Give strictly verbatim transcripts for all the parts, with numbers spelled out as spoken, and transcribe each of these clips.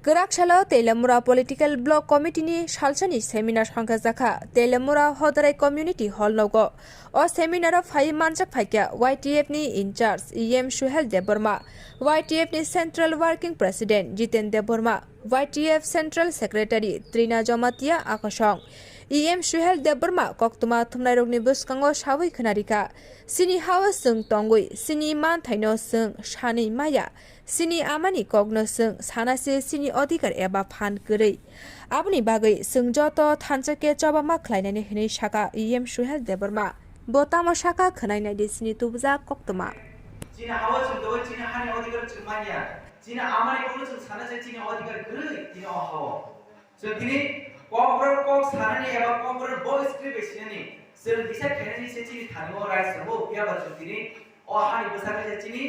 Kwrak salo Telemura Political Block Committee ni salsani seminar songkha jakha Telemura Hodarai Community Hall nogo. O seminar o phai manjak phaikha Y T F ni in charge E M Suhel Debbarma, Y T F ni Central Working President Jiten Debbarma, Y T F Central Secretary Trina Jamatia Akosong. E M Suhel Debbarma koktwma thumnairokni bwskango sawi khwnarikha, chini hao chwng tongwi chini manthaino chwng sanwi maya. Chini amani kokno chwng sana se chini odhikar eba phan kwrwi. Aboni bagwi chwng joto thansa khe choba ma khlainani hwnwi saka E M Suhel Debbarma. Bo tamo saka khwnai naidi chini tubujak koktwma. Chini hao chwng tongwi chini hani odhikar chwng manya. Chini amani kokno chwng sana se chini odhikar kwrwi tini o hao. Chwng tini kokborok kok sanani eba kokborok bo script bai sinani chwng decide khainani se chini thani o rai swngo, phiya ba chwng tini o hani bwsakni se chini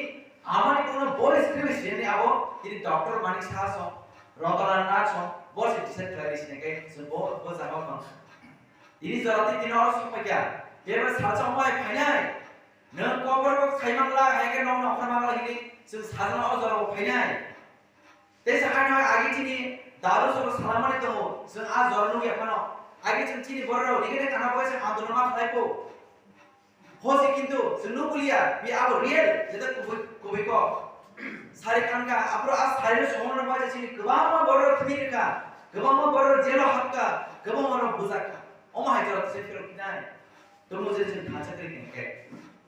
amani kokno bo script bai sinani abo tini Doctor Manik Saha song, Ratan Nath song, bo se decide khlai sinai khe chwng bo, bo jaga o tong. Tini jora twi tini oro sokphaikha, bebak salsa wngmai phainai, nwng kokborok kok sai mangla, hai khe nokno okhar mangla hini chwng sajana o jora o phainai. Tei sa haino agi chini daru soro salamani tongo, chwng a jora nukya phano. Agi chwng chini bororok nigene kana boysa andolon ma khlai kho. Hosi kintu chwng nuk bulia, bi abo real, jeta kubui, kubui kok. Sari khanka, abro a sari no somono ma chini kwbangma bororok thwi rwkha, kwbangma bororok jelo hapka, kwbangma rok bujakha. Omo hai jora tise phirok khinai. Tongmo je chwng thansa khe hwn khe.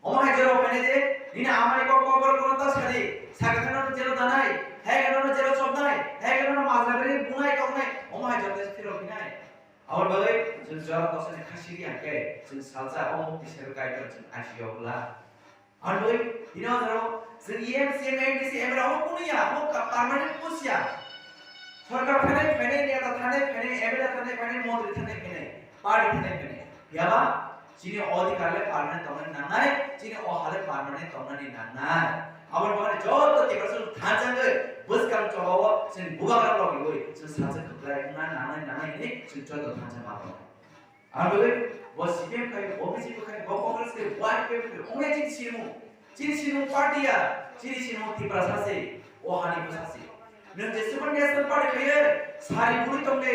Omo hai jora phainai je, nini amani kok kokborok kono ta sadi, saka kheno jelo danai, hai kheno jelo chopnai, hai kheno majra beri bunai toknai, omo hai jora tise phirok khinai. Aboni bagwi chwng jora tosani khasi ri hwn khe, chwng salsa o mukti sero kaitor chwng I C U o bwla. Aboni bagwi tini o jora chwng E M, C M, M D C, M L A omo kunu ya, omo ka-, permanent post ya. Sorkar thanai phainai, neta thanai phainai, M L A thanai phainai, montri thanai phainai, party thanai phainai. Phiya ba chini odhikar le permanent tongnani nangnai, chini o ha le permanent tongnani nangnai. Aboni bagwi joto Tiprasa thansa wngwi bwskang chobao chini bubagra rok riwi chwng salsa kwplai wngna nangnai, nangnai hwnwi chwng joto thansa ma tongo. Ang bagwi bo C P M khai, bo B J P khai, bo Congress khai, bo I P F khai, ongnai chini sinimung. Chini sinimung party ya, chini sinimung Tiprasa se, o hani bwsa se. Nwng jeswk National Party khai, sari buri tong de,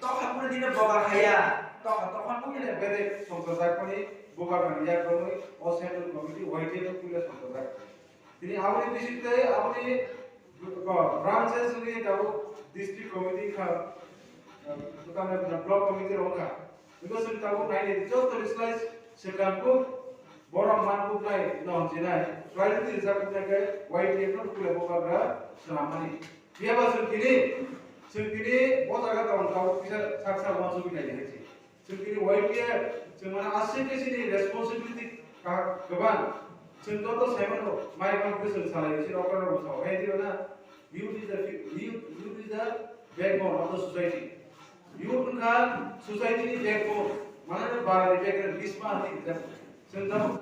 tokha buri dine boga khaya. Tokha, tokha nung de. Bede songkojak mani, buka mani yak romwi, o Central Committee, Y T F no puila songkojak. Tini aboni bising tei aboni, o, branches ni tabuk district committee kha, o, tamni block committee rok kha. Because chwng tabuk naidi joto slice swkang kuk, borok man kuk nai, no hwnjinai, priority rijak kuk nai khe Y T F no kule bubagra swnammani. Phiya ba chwng tini, chwng tini bo jaga tong tabuk kisa sak sak uansugwi nai hai se. Chwng tini Y T F, chwng mane aswk khe chini responsibility ka-, kwbang. Chwng joto sai mano, mai bang khe chwng salai, chini okra rok sao. Hai diyo na, youth is the fi-, youth, youth is the backbone of the society. Youth wngkha society ni backbone. Mane bara ni backbone, bisma hati rijak. Chwng tabuk